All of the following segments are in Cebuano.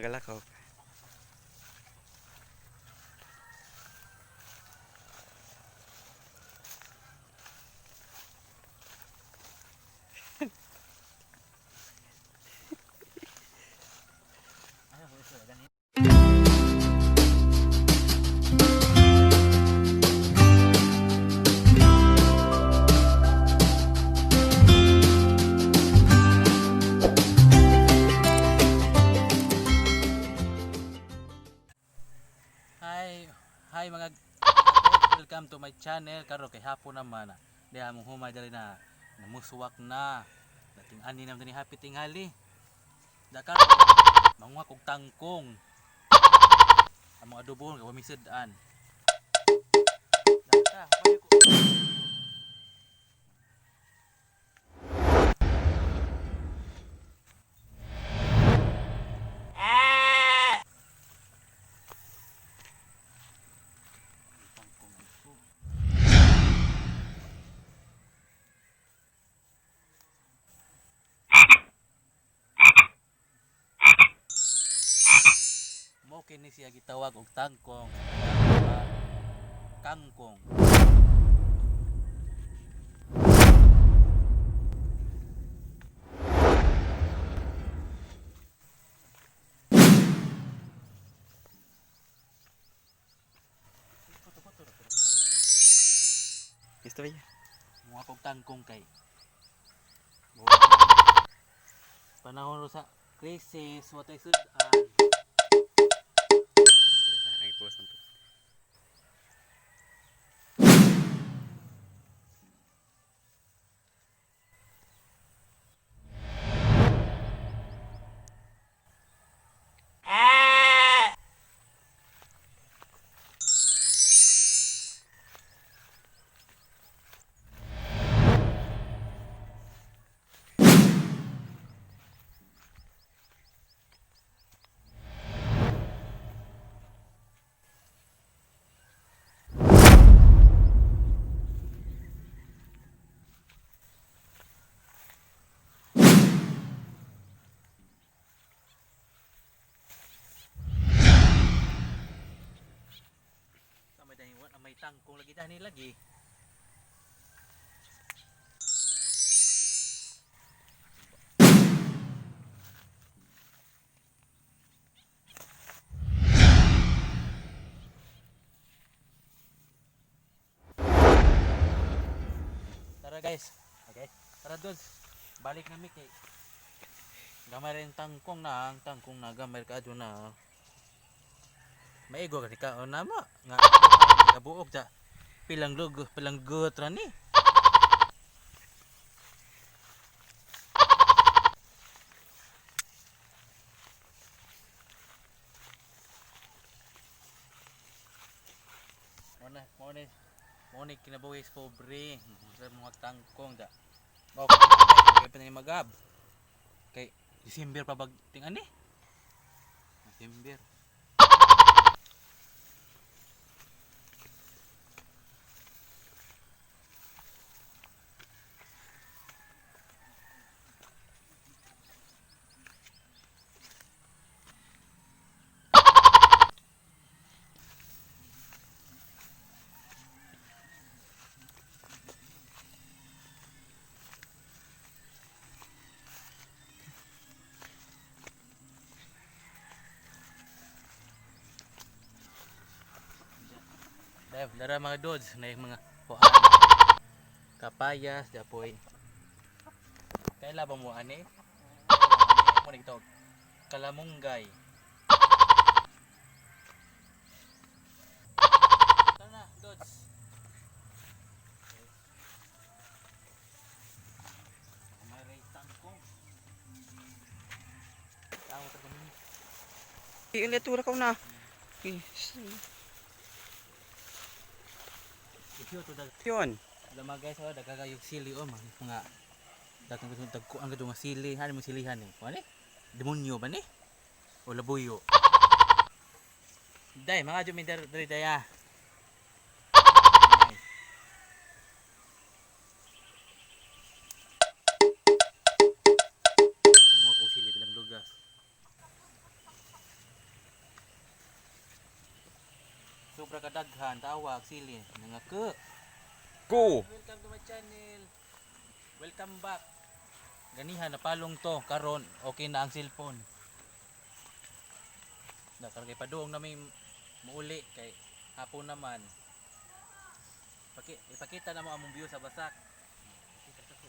Nagalakaw. Hi, hi mga, welcome to my channel. Karon kay hapon naman. Diha mong humay dali na namuswak na. Dating ani naman ni happy tingali. Dakar manguha kog tangkong. Ang mga adobo kay wamisud-an. Daka, payo ko. Tangkong ito. Mo kini siya gitawag og tangkong sa Tagalog ba, kangkong. Gusto ba niya? Mga kog tangkong kay panahon ro sa crisis, wa tay sud-an. Ay, buwas ang May dahil wa may tangkong lagi dani lagi. Tara guys. Okay. Tara dudes. Balik na mi kay gamay rin tangkong na, ang tangkong na gamay ka adyo na. Maigo ka ka o nama nga kabuok ja. Pilang lug, pilang gut ra ni. Mo na, mo na, mo ni kinabuhi sa pobre. Sa mga tangkong da. Mao kay pa ni magab. Kay December pa bag ting ani? December. Dahil, dara mga dudes, na yung mga kuan. Kapayas, dapoy. Kaila ba mo ani? Mo ni gitawag, kalamunggay. Tara na, dudes. May ray tangkong. Tao ta kami. Iulit ka na. Isyo to dag Yun. Alam mga guys, oh, dagkagayog sili oh, mga mga daghang gusto dagko ang nga sili, hani mo silihan eh. Kuan eh? Demonyo ba ni? O labuyo. Day, mga jumi diri daya. Mga ko sili bilang lugas. Sobra kadaghan, tawag sili, nangake. Go! Welcome to my channel. Welcome back. Ganihan napalong to karon okay na ang cellphone. Da karon kay paduong na may muuli kay hapon naman. Ipakita na mo among view sa Basak. Pakita sa ko.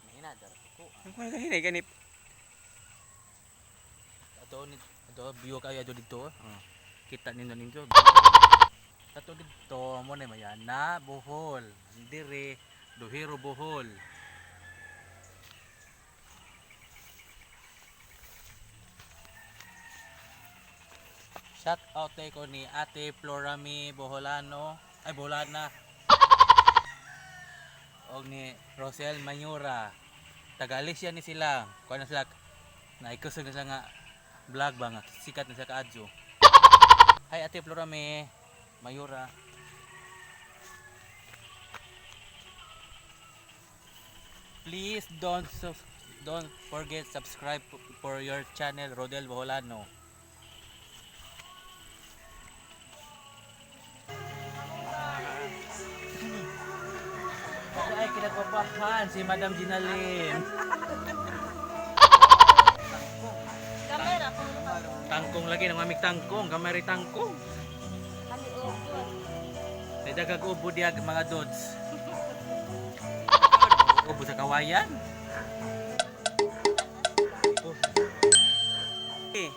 Mahina dara ko. Ang kuha ganina ganip. Ato ni ato view kayo ato dito. Oh. Kita ninyo ninyo. Ato dito mo na Mayana, Bohol. Dire Duhiro, Bohol. Shout out tayo ko ni Ate Florami Boholano, ay Boholana. Og ni Rosel Mayura. Taga-Alicia ni sila. Kuha na sila naikusog na sila nga vlog ba nga sikat na sila kaadyo. Hi Ate Florame Mayura. Please don't forget subscribe for your channel Rodel Boholano. Ay, kinagpapahan si Madam Ginalyn. Kamera kung Tangkong lagi ng mamik tangkong, kamari tangkong. kaliugot. May dagag ubo diag mga dods. Ubo sa kawayan. Eh.